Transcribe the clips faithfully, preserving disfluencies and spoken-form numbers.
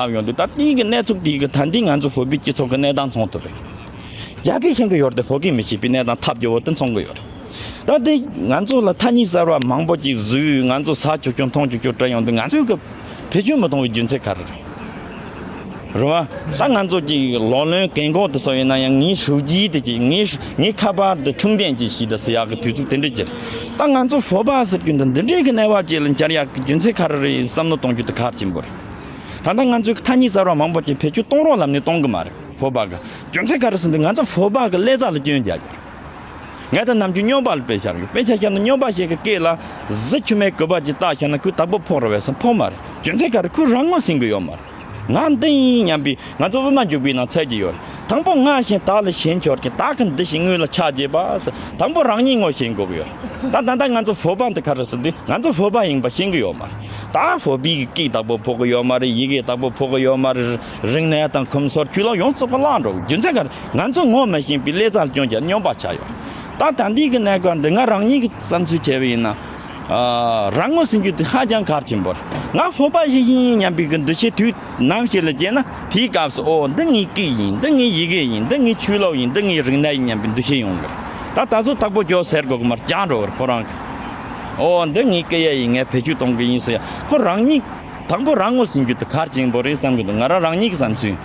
ལབ་ཡོང་དུས། ད་དེའི་གི་གནས་ཚུལ་དེའི་གི་ད་འདི་ང་ཚོ་བོད་པའི་སྤྱི་ཚོགས་ཀྱི་གནས་སྟངས་མཚོན་ཐུབ་རེད། རྒྱ་སྐད་ཤེས་ཀྱི་ཡོད་རེད་དེ། བོད་སྐད་མི་ཤེས་པའི་གནས་སྟངས་ཐབས་སྐྱོ་བོ་དེ་མཚོན་གྱི་ཡོད་རེད། ད་དེ་ང་ཚོ་ལ་ཐ་སྙད་གསར་བ་མང་པོ་ཅིག་བཟོས། ང་ཚོ་ཟ་བཅུག་རྒྱུ་འཐུང་བཅུག་རྒྱུ་སྤྲད་ཡོང་དུས། ང་ཚོའི་གི་བེད་སྤྱོད་མི་གཏོང་བའི་རྒྱུ་མཚན་ག་རེ་རེད། རེད་བ། ད་ང་ཚོ་ཅིག་ལོ་ལོན་རྒན་གོག་དེ་ཚོ་ཡིན་ན་ཡང་། ངའི་སྲོལ་རྒྱུན་དེ་ཅིག་ངའི་ངའི་ཁ་པར་དེ་འཁྲུངས་གདན་གྱི་ཞིག་དང་ཟེར་ཡག་གི་དུས་ཚོད་དེ་འདྲ་ཅིག་ད་ང་ཚོ་བོད་པ་ཟེར་རྒྱུ་འདི་འདི་འདྲའི་གི་གནས་བབ་ཅིག་ལ་འགྱུར་ཡག་གི་རྒྱུ་མཚན་ག་རེ་རེད་བསམ་བློ་གཏོང་རྒྱུ་དེ་གལ་ཆེན་པོ་རེད། ད་ལྟ་ང་ཚོའི་ཐ་སྙད་གསར་བ་མང་པོ་ཅིག་བེད་སྤྱོད་གཏོང་རོགས་ལབ་ནས་གཏོང་གི་མ་རེད། བོད་པ་གི་རྒྱུ་མཚན་ག་རེ་ཟེར་དུས། ང་ཚོ་བོད་པ་གི་ཀླད་རྩ་ལ་སྐྱོན་རྒྱག་རྒྱུ། ངས་ད་ནམ་རྒྱུན་སྨྱོན་པ་ལ་དཔེ་བཞག་གི། དཔེ་ཆ་བཞག་ན་སྨྱོན་པ་ཞིག་གི་སྐད་ལ་གཟི་མཆུ་མའི་གུས་པ་ཅིག་བཏགས་བཞག་ན་ཁོས་བདག་པོ་ཕོག་རེད་པས་ཟེར། ཕོག་མ་རེད། རྒྱུ་མཚན་ག་རེ། ཁོས་རང་ངོ་ཟིན་གི་ཡོད་མ་རེད། ང་འདི་ཡིན་སྙམ་པའི། ང་ཚོ་དབུ་མ་འཇུག་པའི་ནང་ཚད་ཀྱི་ཡོད་རེད། དང་པོ་ང་ཞེན་བདག་ལ་ཞེན་ཆོག་གི། བདག་གི་འདུ་ཤེས་དངོས་ལ་ཆགས་བརྗེད་པ་ཟེར། དང་པོ་རང་ཉིད་ངོ་ཤེས་དགོས་ཀྱི་ཡོད་རེད། ད་ད་ལྟ་ང་ཚོ་བོད་པ་འདི་ག་རེ་ཟེར་དུས། ང་ཚོ་བོད་པ་ཡིན་པ་ཤེས་གི་ཡོད་མ་རེད། ད་བོད་པའི་གི་སྐད་བདག་པོ་ཕོག་གི་ཡོད་མ་རེད། ཡི་གེ་བདག་པོ་ཕོག་གི་ཡོད་མ་རེད། རིག་གནས་དང་ཁམས་སོགས་ཆོས་ལུགས་ཡོངས་རྫོགས་པ་བརླག་འགྲོ་གི། རྒྱུ་མཚན་ག་རེ། ང་ཚོ་ངོ་མ་ཤེས་པའི་ཀླད་རྩ་ལ་སྐྱོན་རྒྱག་སྨྱོན་པ་ཆགས་ཡོད། ད་ད་འདི་གི་གནས་སྐབས་འདི་ང་རང་ཉིད་ཀྱི་བསམ་ཚུལ་བྱས་པ་ཡིན་ན། ཨ། རང་ངོ་ཟིན་རྒྱུ་དེ་ཧ་ཅང་གལ་ཆེན་པོ་རེད། ང་བོད་པ་ཞིག་ཡིན་སྙམ་པའི་གི་འདུ་ཤེས་དུས་ནམ་ཞིག་ལ་སྐྱེས་ན། དེའི་སྐབས་སུ། ཨོ། འདི་ངའི་སྐད་ཡིན། འདི་ངའི་ཡི་གེ་ཡིན། འདི་ངའི་ཆོས་ལུགས་ཡིན། འདི་ངའི་རིག་གནས་ཡིན་སྙམ་པའི་འདུ་ཤེས་ཡོང་གི་རེད། ད་ད་གཟོད་བདག་པོ་རྒྱོབ་ཟེར་དགོས་གི་མ་རེད། བརྐྱངས་འགྲོ་གི་རེད་ཁོ་རང་གི། ཨོ། འདི་ངའི་སྐད་ཡིག་ཡིན། ངས་བེད་སྤྱོད་གཏོང་གི་ཡིན་ཟེར་ཡ། ཁོ་རང་ཉིད་དང་པོ་རང་ངོ་ཟིན་རྒྱུ་དེ་གལ་ཆེན་པོ་རེད་བསམ་གི་འདུག་ང་རང་རང་ཉིད་ཀྱི་བསམ་ཚུལ།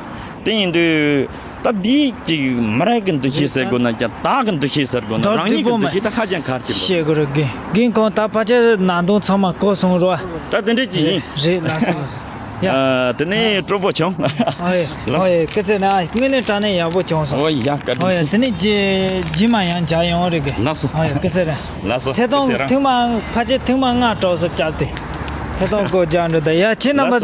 དེ་ཡིན་དུས་ད་འདི་ཅིག་མི་རིགས་ཀྱི་འདུ་ཤེས་ཟེར་དགོས་ན་ཅང་། བདག་གི་འདུ་ཤེས་ཟེར་དགོས་ན། མདོར་རང་ཉིད་ཀྱི་བསྡུས་པ་འདུ་ཤེས་ད་ཧ་ཅང་གལ་ཆེན་པོ་རེད། བཤད་དགོས་རེད། རྒན། རྒན་ཁོང་ད་ཕལ་ཆེར་ནང་དོན་ཚང་མ་གོ་སོང་རོ། ད་དེ་འདྲ་ཅིག་ཡིན། རེད། ལགས་སོ། ལགས་སོ། ཡ། ཨ། དེ་ནས་སྤྲོ་པོ་བྱུང་། ཨ་ཡེ། ལགས་སོ། ཨ་ཡེ། སྐུ་ཚེ་རིང་། དངོས་གནས་དྲང་གནས་ཡག་པོ་བྱུང་སོང་། ཨོ་ཡ། བཀའ་དྲིན་ཨོ་ཡ། ཆེ། དེ་ནས་རྗེས་རྗེས་མ་ཡང་མཇལ་ཡོང་རེད་གི། ལགས་སོ། ཨོ་ཡ། སྐུ་ཚེ་རིང་། ལགས་སོ། ཐད་གཏོང་སྐུ་ཚེ་རིང་། ཐེངས་མ། ཕལ་ཆེར་ཐེངས་མ་ལྔ་གྲོགས་སུ་བཅར་ཏེ། ཐད་གཏོང་སྐོར་རྒྱག་འགྲོ། ད་ཡ། ཁྱེད་རྣམ་པ། ལགས་སོ།